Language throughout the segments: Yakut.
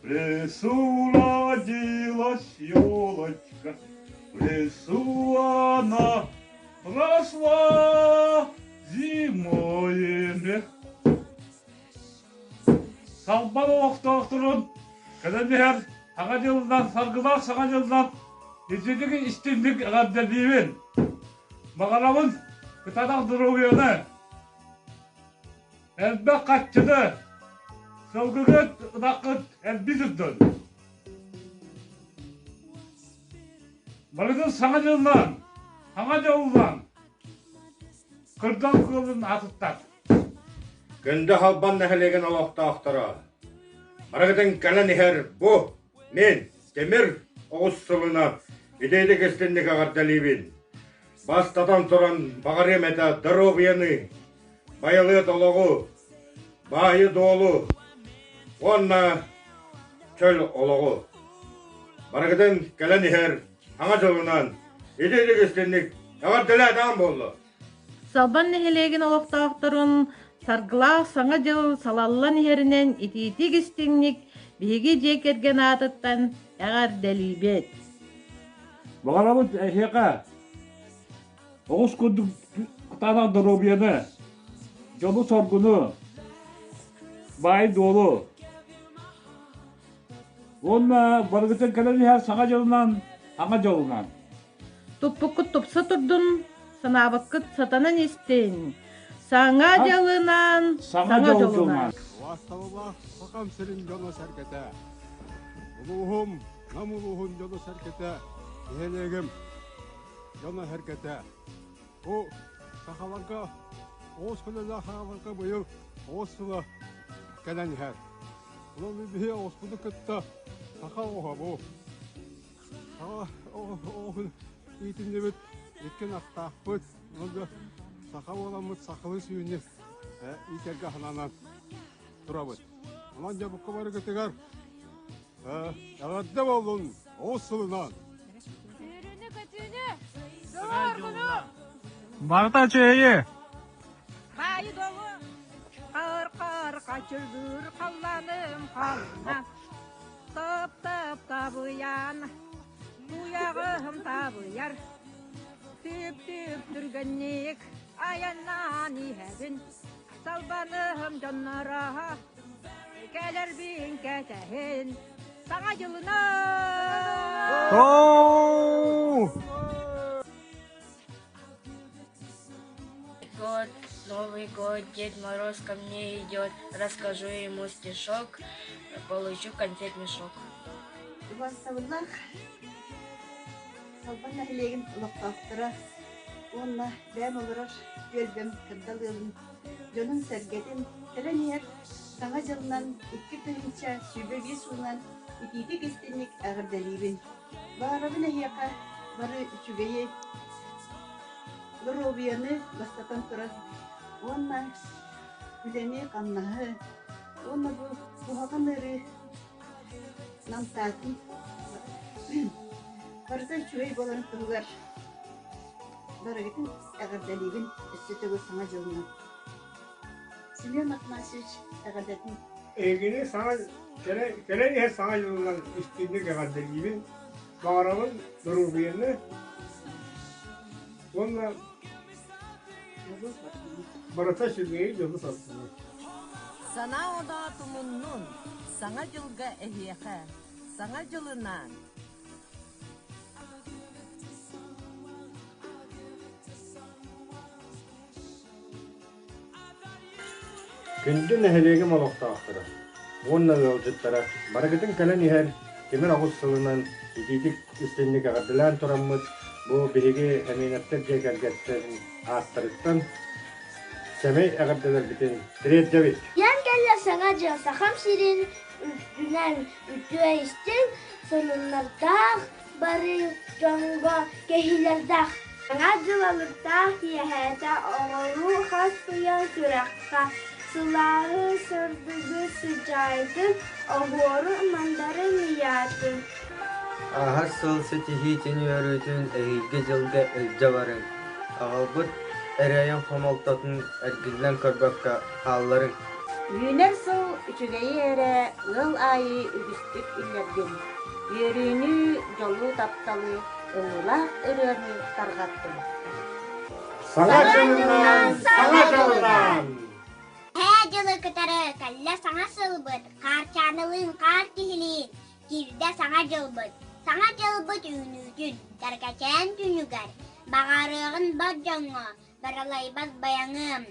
В лесу родилась елочка, в лесу она росла зимой. Салбан олохтоохторун кэлэн иһэр Саҥа дьылынан, саргылаах Саҥа дьылынан итинник истиҥник эҕэрдэлиибин! Баҕарабын кытаанах доруобуйаны, элбэх хаччыны, сылгыгыт, ынаххыт элбии сырдын! Барытын Саҥа дьылынан, Саҥа дьолунан Кырдал кыылын аатыттан. Күндү Халбан нэһилиэгин олохтоохторо, барыгытын кэлэн иһэр бу мин Тимир оҕус сылынан итиитик истинник эҕэрдэлиибин. Бастатан туран баҕарыам этэ доруобуйаны, байылыат олоҕу, баайы-дуолу уонна чөл олоҕу. Барыгытын кэлэн иһэр Саҥа дьылынан итиитик истинник эҕэрдэлээтэҕим буолла. Салбан нэһилиэгин олохтоохторун саргылаах Саҥа дьыл салаллан иһэринэн итиитик истиҥник биһиги дьиэ кэргэн аатыттан эҕэрдэлиибит. Баҕарабыт эһиэхэ оҕус курдук кытаанах доруобуйаны, дьолу-соргуну, баай-дуолу уонна барыгытын кэлэн иһэр Саҥа дьылынан, Саҥа дьолунан. Туппуккут тупса турдун, санаабыккыт сатанан истин. Саҥа дьылынан, Саҥа дьолунан. Убаастабыллаах Сахам сирин дьоно-сэргэтэ, улууһум, Нам улууһун дьоно-сэргэтэ, нэһилиэгим дьоно-сэргэтэ. Бу сахаларга оҕус көлөлөөх сахаларга быйыл оҕус сыла кэлэн иһэр. Онон биһи оҕуспутун кытта саха оҕуһа бу. Саха иитиннибит, икки ынахтаахпыт, онон саха буоламмыт сахалыы сүүнү иитэргэ сананан турабыт. Онон дьэ букка барыгытыгар эҕэрдэ буоллун оҕус сылынан! Сүүрүүнү-көтүүнү! Соргуну! Барыта үчүгэйи! Баайы долу! Хаар-хаар хачыргыыр халлааным халына Тап-тап табыйан, туйаҕым табыйар, Түп-түп түргэнник айаннаан иһэбин, Салбаныһым дьонноро кэлэрбин кэтэһин, Саҥа дьылынан! Год, Новый год, Дед Мороз ко мне идет, расскажу ему стишок, получу конфет мешок. Убаастабыллаах Салбан нэһилиэгин олохтоохторо уонна бэйэм олорор түөлбэм Кырдал ыалын дьонун-сэргэтин кэлэн иһэр Саҥа дьылынан 2025 сылынан итиитик истинник эҕэрдэлиибин! Баҕарабын эһиэхэ бары үчүгэйи, доруобуйаны бастатан туран уонна үлэни-хамнаһы уонна бу куһаҕан ыарыы намтаатын барыта үчүгэй буоларын туһугар барыгытын эҕэрдэлиибин өссө төгүл Саҥа дьылынан. Семен Афанасьевич эҕэрдэтин Эһигини саҥа кэлэн иһэр Саҥа дьылынан истиҥник эҕэрдэлиибин, баҕарабын доруобуйаны уонна барыта үчүгэйи дьолу-соргуну. Санаа оноо тумуннун, Саҥа дьылга эһиэхэ, Саҥа дьылынаан! Күндү нэһилиэгим олохтоохторо уонна ыалдьыттара барыгытын кэлэн иһэр тимир оҕус сылынан итиитик истинник эҕэрдэлээн тураммыт бу биһиги Эмиэнэптэр дьиэ кэргэттэрин ааттарыттан сэмэй эҕэрдэлэрбитин тириэрдэбит. Диэн кэллэ Саҥа дьыл Сахам сирин үрдүнэн үтүө истиҥ сонуннардаах бары дьоҥҥо кэһиилэрдээх. Саҥа дьыл алыптаах киэһээтэ оҕолуу хас куйан сүрэххэ сылааһы, сырдыгы сыдьаайдын, оһуору мандарын ыйаатын. Ааһар сыл ситиһиитин үөрүүтүн эһиилги дьылга илдьэ барыҥ, аҕалбыт эрэйин хомолтотун эргиллэн көрбөккө хаалларыҥ. Үүнэр сыл үчүгэйи эрэ ыал аайы үгүстүк үллэрдин, үөрүүнү, дьолу, тапталы, ыллылаах ырыаны тарҕаттын. Саҥа дьылынан! Саҥа дьылынан! Эһээ дьылы кытары кэллэ саҥа сылбыт, хаарчаанылыын хаар киһилиин, киирдэ саҥа дьылбыт. Саҥа дьылбыт үүнүүтүн, кэркэчээн күнүгэр, баҕарыаҕын бар дьоҥҥо, баралайбат байаҥыам.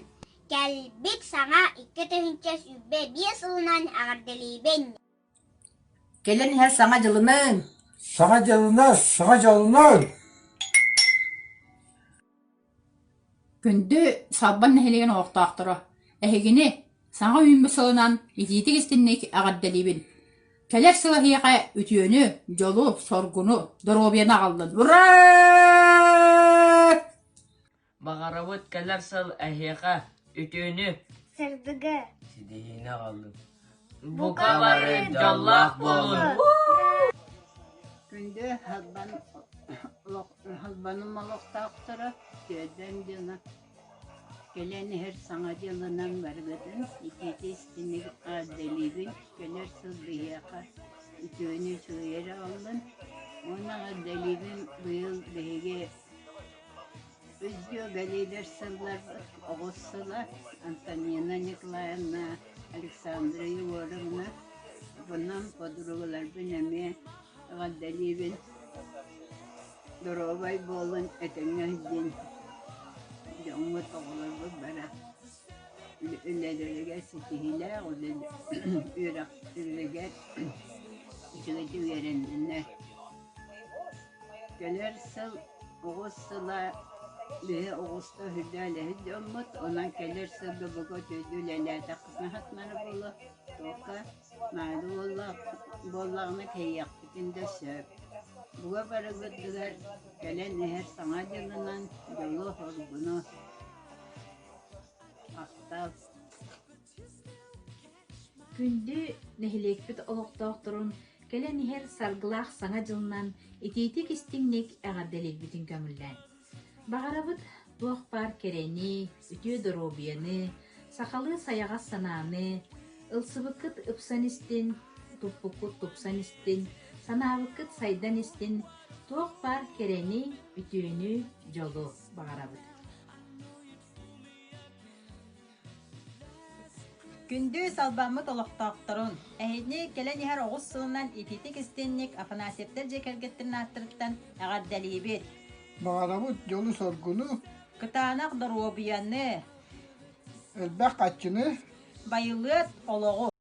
Кэлбит саҥа 2025 сылынан эҕэрдэлиибин! Кэлэн иһэр Саҥа дьылынан! Саҥа дьылынан! Саҥа дьолунан! Күндү Салбан нэһилиэгин олохтоохторо, эһигини саҥа үүммүт сылынан итиитик-истинник эҕэрдэлиибин! Кэлэр сыл эһиэхэ үтүөнү, дьолу, соргуну, доруобуйаны аҕаллын! Ура! Баҕарабыт кэлэр сыл эһиэхэ үтүөнү, сырдыгы, ситиһиини аҕаллын. Бука бары дьоллоох буолун! Күндү Халбан Халбаным олохтоохторо Түөлбэм дьоно кэлэн иһэр Саҥа дьылынан барыгытын итиитэ-истиҥник эҕэрдэлиибин, кэлэр сыл биһиэхэ үтүөнү үчүгэйи эрэ аҕаллын уонна эҕэрдэлиибин быйыл биһиги Үс дьүөгэлиилэр сылларбыт оҕус сыла Антонина Николаевна, Александра Егоровна Бунан подругаларбын эмиэ эҕэрдэлиибин Доруобай буолун, этэҥҥэ сылдьын, дьоҥҥут, оҕолорбут бары үлэлэригэр ситиһиилээх үөрэхтэригэр үчүгэйдик үөрэнниннэр. Кэлэр сыл оҕус сыла биһи оҕуста үрдээлэһит дьоммут, онон кэлэр сылга бука үчүгэйдик үлэлээтэхпитинэ сатанара буолуо, туохха наада буоллаҕына кэйиэхпитин да сөп. Бука барыбытыгар кэлэн иһэр Саҥа дьылынан дьолу-соргуну махтал. Күндү нэһилиэкпит олохтоохторун кэлэн иһэр саргылаах Саҥа дьылынан итиитик-истиҥник эҕэрдэлиирбитин көҥүллээн. Баҕарабыт туох баар кэрэни, үтүө доруобуйаны, сахалыы сайаҕас санааны, ылсыбыккыт ыпсан истин, туппуккут тупсан истин, санаабыккыт сайдан истин, туох баар кэрэни, үтүөнү, дьолу баҕарабыт. Күндү салбаммыт олохтоохторун, эһигини кэлэн иһэр оҕус сылынан итиитик-истинник Афанасьевтар дьиэ кэргэттэрин ааттарыттан эҕэрдэлиибит! Баҕарабыт дьолу-соргуну, Кытаанах доруобуйаны, элбэх хаччыны, байылыат олоҕу!